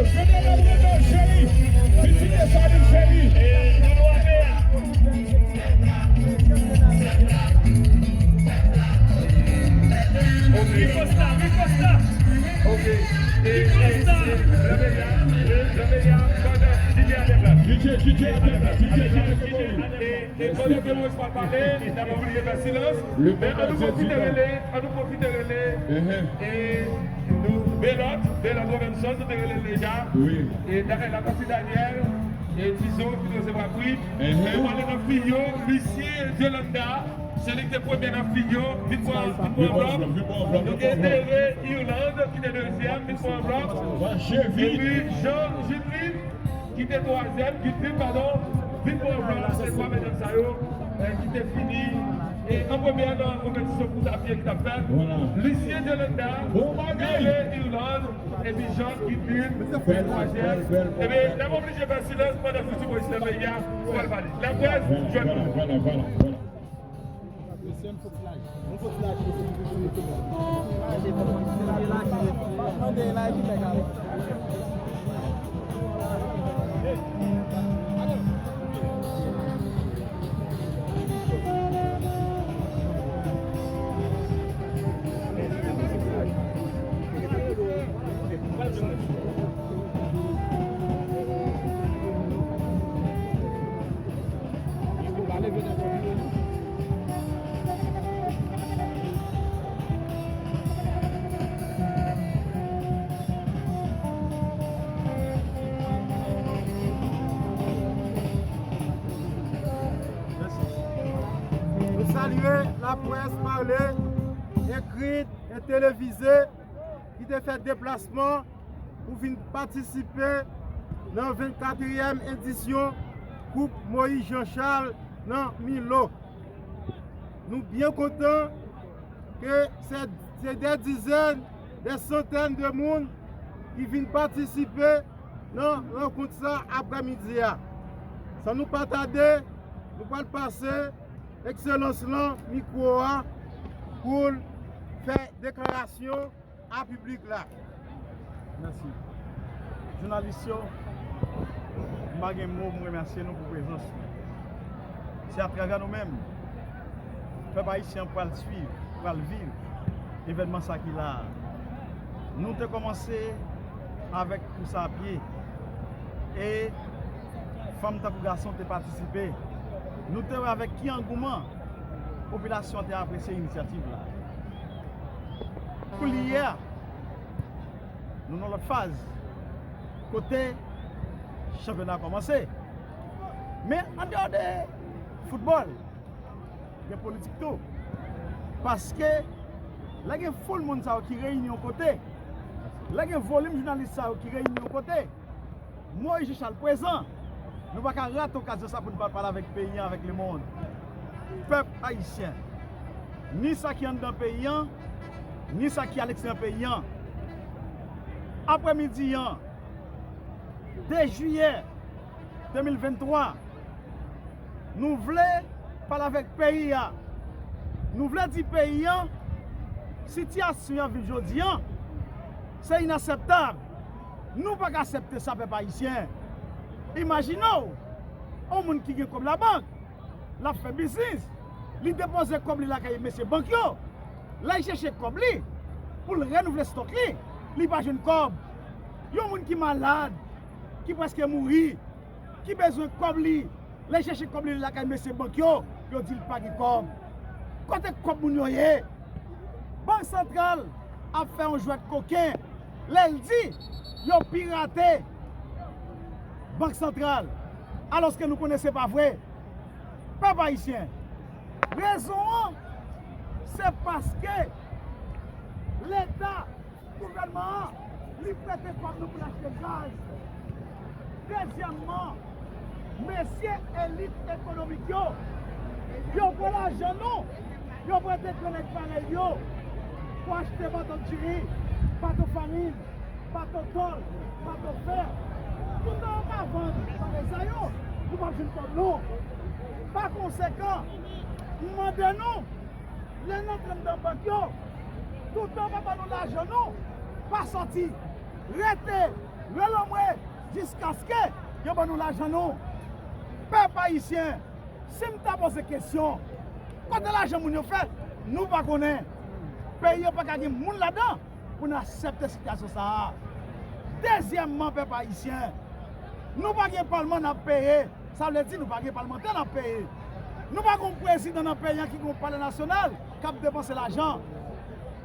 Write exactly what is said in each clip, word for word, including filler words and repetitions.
Fedele Bruno, cheri. Pitit Desalin, cheri. Ok. Riposta, riposta. Ok. E, e, e, Jan Meya, e, Jan Meya, pandan D J atè la. D J, D J atè la, D J, D J, D J. E, e, pandan ke Moyiz pral pale, n ap oblije fè silans. Men an nou pwofite rele, an nou pwofite rele. E, nou, Belòt, Belòt Robinson, nou te rele l deja. Wi. E, dayè, l ap pase Daniel, e, Tizo, ki te resevwa pri. Nou pale nan fi yo, Lucie Yolanda. Se li ki te premye nan fi yo, vin pran, vin pran anvlòp. Nou gen Dere Irlande ki te dezyèm, vin pran anvlòp. Epi Jean Judlin ki te twazyèm, Judlin, padon, vin pran anvlòp la, se twa medam sa yo, eh, ki te fini, eh, an premyè nan konpetisyon kous a pye ki t ap fèt. Lucie Delenda, Dere Irlande, epi Jean Judlin, ki te twazyèm. Ebyen, n ap oblije fè silans pandan fouti polis nan peyi a, pou al pale. Laprès, jwenn nou. Mesye, m fouti laj. M fouti laj, mesye, m fouti laj. Mande laj, mande laj, nèg la. Nou salye laprès pale, ekrit e televize ki te fè deplasman pou vin patisipe nan vennkatriyèm edisyon Koup Moïse Jean Charles nan Milo. Nou byen kontan ke se, se dè dizèn, dè santèn de moun ki vin patisipe nan rankont sa aprèmidi a. San nou pa tade, nou pral pase Ekselans lan mikwo a pou l fè deklarasyon a piblik la. Mèsi. Jounalis yo, m pa gen mo pou m remèsye nou pou prezans nou. Se atravè nou menm, pèp ayisyen an pral swiv, pral viv evènman sa ki la a. Nou te kòmanse avèk kous a pye e fanm tankou gason te patisipe. Nou te wè avèk ki angouman popilasyon an te apresye inisyativ la. Koulye a, nou nan lòt faz, kote chanpyona a kòmanse. Men andeyò de foutbòl, gen politik tou. Paske lè gen foul moun sa yo ki reyini yon kote, lè gen volim jounalis sa yo ki reyini yon kote, Moïse Jean Charles prezan. Nou pa ka rate okazyon sa pou nou pale avèk peyi an, avèk lemonn. Pèp ayisyen, ni sa ki anndan peyi an, ni sa ki aleksteryè peyi an. Aprèmidi an, de jiyè de mil venntwa, nou vle pale avèk peyi a. Nou vle di peyi an, sitiyasyon y ap viv jodi an, se inakseptab. Nou pa ka aksepte sa, pèp ayisyen. Imajine w, yon moun ki gen kòb labank, l ap fè biznis, li depoze kòb li lakay mesye bank yo. Lè l chèche kòb li pou l renouvle stòk li, li pa jwenn kòb. Yon moun ki malad, ki prèske mouri, ki bezwen kòb li, lè l chèche kòb li lakay mesye bank yo, yo di l pa gen kòb. Kote kòb moun yo ye? Bank Santral ap fè yon jwèt koken lè l di yo pirate Bank Santral, alòske nou konnen se pa vre. Pèp ayisyen, rezon an, se paske Leta, gouvènman an, li prete kòb nou pou n achte gaz. Dezyèmman, mesye elit ekonomik yo, yo pran lajan nou, yo prete grann nèg parèy yo pou achte bato diri, bato farin, bato tòl, bato fè. Poutan yo ka vann bagay sa yo, nou p ap jwenn kòb nou. Pa konsekan, m mande nou, lè n antre anndan bank yo, toutan yo pa ban nou lajan nou, pa sòti. Rete, rele mwen. jiskaske yo ban nou lajan nou. Pèp ayisyen, si m ta poze kesyon, kote lajan moun yo fèt, nou pa konnen. Peyi an pa ka gen moun ladan pou n aksepte sitiyasyon sa a. Dezyèmman, pèp ayisyen, nou pa gen palman n ap peye. Sa vle di nou pa gen palmantè n ap peye. Nou pa gen yon prezidan nan peyi an ki gen yon palè nasyonal k ap depanse lajan.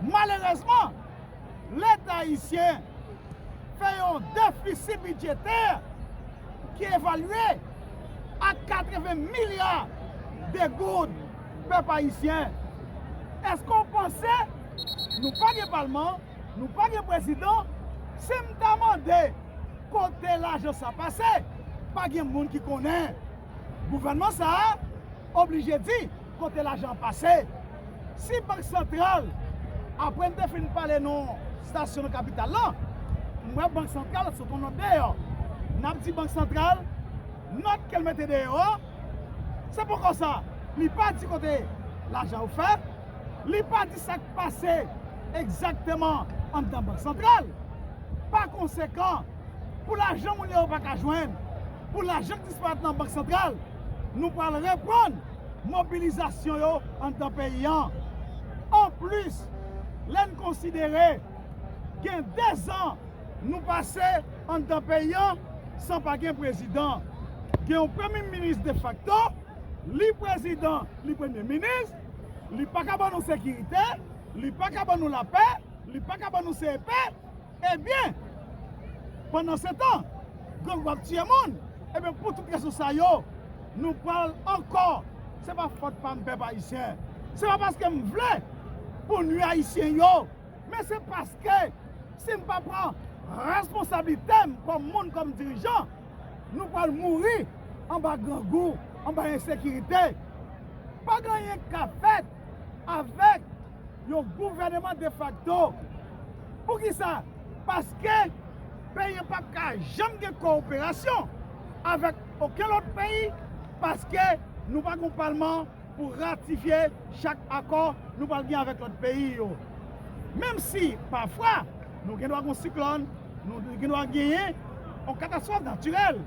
Malerezman, Leta ayisyen fè yon defisi bidjetè ki evalye a katreven milya de goud. Pèp ayisyen, èske w panse nou pa gen palman, nou pa gen prezidan? Si m ta mande kote lajan sa pase, pa gen moun ki konnen. Gouvènman sa a oblije di kote lajan an pase. Si Bank Santral, apre n te fin pale nan stasyon nan kapital la, m wè Bank Santral sot yon nòt deyò. N ap di Bank Santral, nòt ke l mete deyò a, se poko sa. Li pa di kote lajan yo fèt, li pa di sa k pase egzakteman anndan Bank Santral. Pa konsekan, pou lajan moun yo pa ka jwenn, pou lajan k disparèt nan Bank Santral, nou pral reprann mobilizasyon yo anndan peyi an. Anplis, lè n konsidere gen dezan nou pase anndan peyi an san pa gen prezidan. Gen yon premye minis defakto, li prezidan, li premye minis, li pa ka ban nou sekirite, li pa ka ban nou lapè, li pa ka ban nou C E P. Ebyen, pandansetan, grangou ap tiye moun. Ebyen, pou tout rezon sa yo, nou pral ankò. Se pa fòt pa m, pèp ayisyen. Se pa paske m vle pou nwi Ayisyen yo, men se paske si m pa pran responsablite m kòm moun, kòm dirijan, nou pral mouri anba grangou, anba ensekirite. Pa gen anyen k ka fèt avèk yon gouvèneman defakto. Poukisa? Paske peyi an p ap ka janm gen kowoperasyon avèk okenn lòt peyi, paske nou pa gen yon palman pou ratifye chak akò nou pral gen avèk lòt peyi yo. Menm si pafwa nou gen dwa gen yon siklòn, nou gen dwa genyen yon katastwòf natirèl,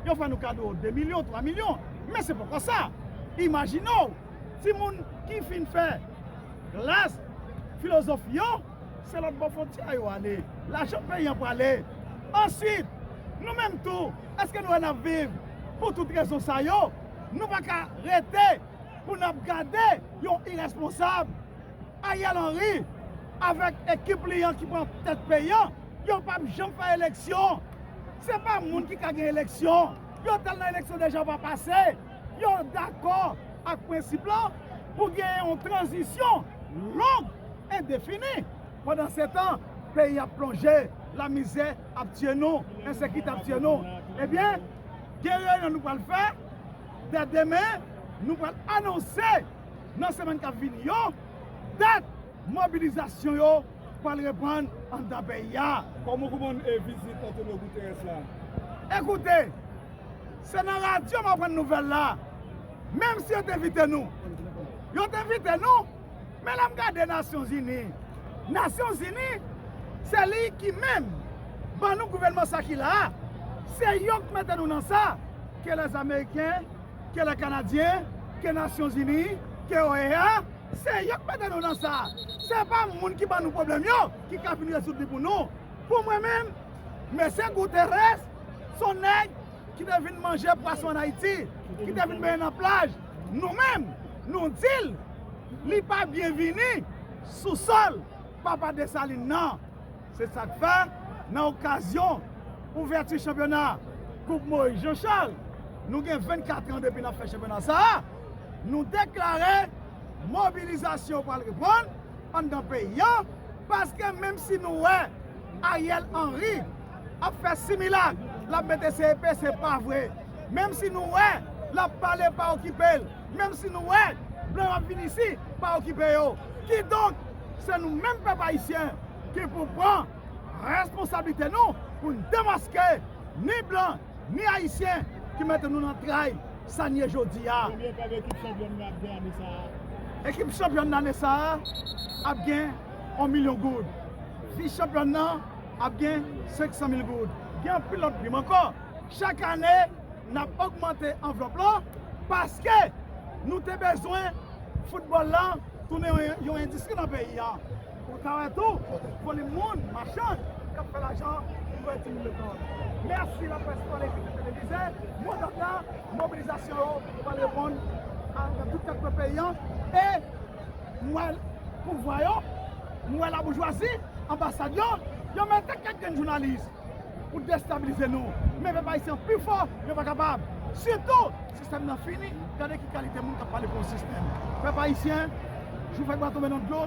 yo fè nou kado de milyon, twa milyon, men se poko sa. Imajine w, timoun ki fin fè klas filozofi yo, se lòt bò fwontyè a yo ale. Lajan peyi an prale. Answit, nou menm tou, èske nou wè n ap viv? Pou tout rezon sa yo, nou pa ka rete pou n ap gade yon iresponsab, Ariel Henry, avèk ekip li an ki pran tèt peyi an, yo p ap janm fè eleksyon. Se pa moun ki ka gen eleksyon. Yo t al nan eleksyon deja, yo pa pase. Yo dakò ak prensip lan pou genyen yon tranzisyon long e defini. Pandansetan, peyi ap plonje, lamizè ap tiye nou, ensekirite ap tiye nou. Ebyen, gen reyinyon nou pral fè, dè demen, nou pral anonse nan semèn k ap vini yo, dat mobilizasyon yo pral reprann anndan peyi a. Kòman w konprann, e, vizit Antonio Guterres la? Ekoute, se nan radyo m aprann nouvèl la. Menm si yo te envite nou, yo te envite nou, men lè m gade Nasyonzini, Nasyonzini, se li ki menm ban nou gouvènman sa ki la a. Se yo k mete nou nan sa, ke lèzameyiken, ke lèkanadyen, ke Nasyonzini, ke O E A, se yo k mete nou nan sa. Se pa moun ki ban nou pwoblèm yo ki ka vin rezoud li pou nou. Pou mwen menm, mesye Guterres, se yon nèg ki te vin manje pwason ann Ayiti, ki te vin benyen nan plaj. Nou menm, nou di l, li pa byenvini sou sòl papa Desalin nan. Se sa k fè, nan okazyon ouvèti chanpyona Koup Moïse Jean Charles, nou gen vennkat an depi n ap fè chanpyona sa a, nou deklare mobilizasyon pral reprann anndan peyi an, paske menm si nou wè Ariel Henry ap fè similak, l ap mete C E P, se pa vre. Menm si nou wè l ap pale, pa okipe l. Menm si nou wè blan yo ap vin isi, pa okipe yo. Kidonk, se nou menm pèp ayisyen ki pou pran responsablite nou pou n demaske ni blan, ni ayisyen ki mete nou nan tray sa n ye jodi a. Konbyen pèp ekip chanpyòn nan ap gen ane sa a? Ekip chanpyòn nan ane sa a ap gen yon milyon goud. Vis chanpyòn nan ap gen senk san mil goud. Gen anpil lòt prim ankò. Chak ane, n ap ogmante anvlòp lan paske nou te bezwen foutbòl lan tounen yon, yon endistri nan peyi an. Ou ka wè tou, volim moun, machann, k ap fè lajan pou voye timoun lekòl. Mèsi laprès, pale, ekri, televize, mo dòd la, mobilizasyon yo pral reponn a, nan tout kat kwen peyi an. E m wè pouvwa yo, m wè laboujwazi, anbasad yo, yo mete kèk grenn jounalis pou destabilize nou. Men pèp ayisyen pi fò, yo pa kapab. Sitou, sistèm nan fini, gade ki kalite moun k ap pale pou yon sistèm. Pèp ayisyen, jou fèk pa tonbe nan dlo,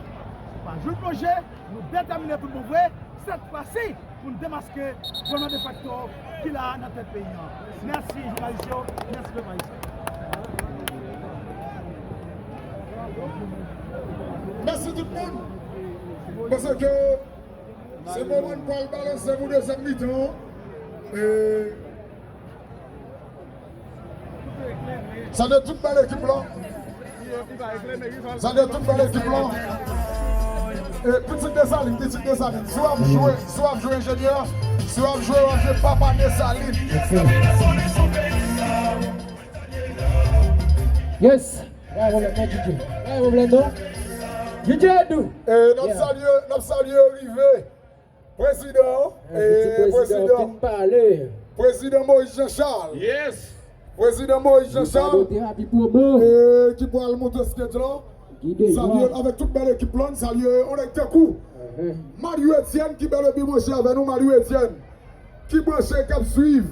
pa jou l plonje, nou detèmine tout bon vre, sèt fwa si, pou n demaske gouvènman defakto ki la a nan tèt peyi an. Mèsi jounalis yo, mèsi pèp ayisyen. Mèsi tout moun. Paske se moman n pral balanse pou dezyèm mitan an. E, sa de tout bèl ekip lan. Sa de tout bèl ekip lan. E, pitit Desalin, pitit Desalin. Si w ap jwe, si w ap jwe enjenyè, si w ap jwe, w ap jwe papa Desalin. Yes. Bravo, lè mwen D J. Bravo, Blendo. D J Dou. E, n ap salye, n ap salye rive. Prezidan, e, prezidan, prezidan Moïse Jean Charles. Yes. Prezidan Moïse Jean Charles, e, ki pral monte stage lan. Salye avèk tout bèl ekip lan, salye yon nèg tankou Mario Etienne ki bèl epi branche avè nou, Mario Etienne. Ki branche, k ap swiv.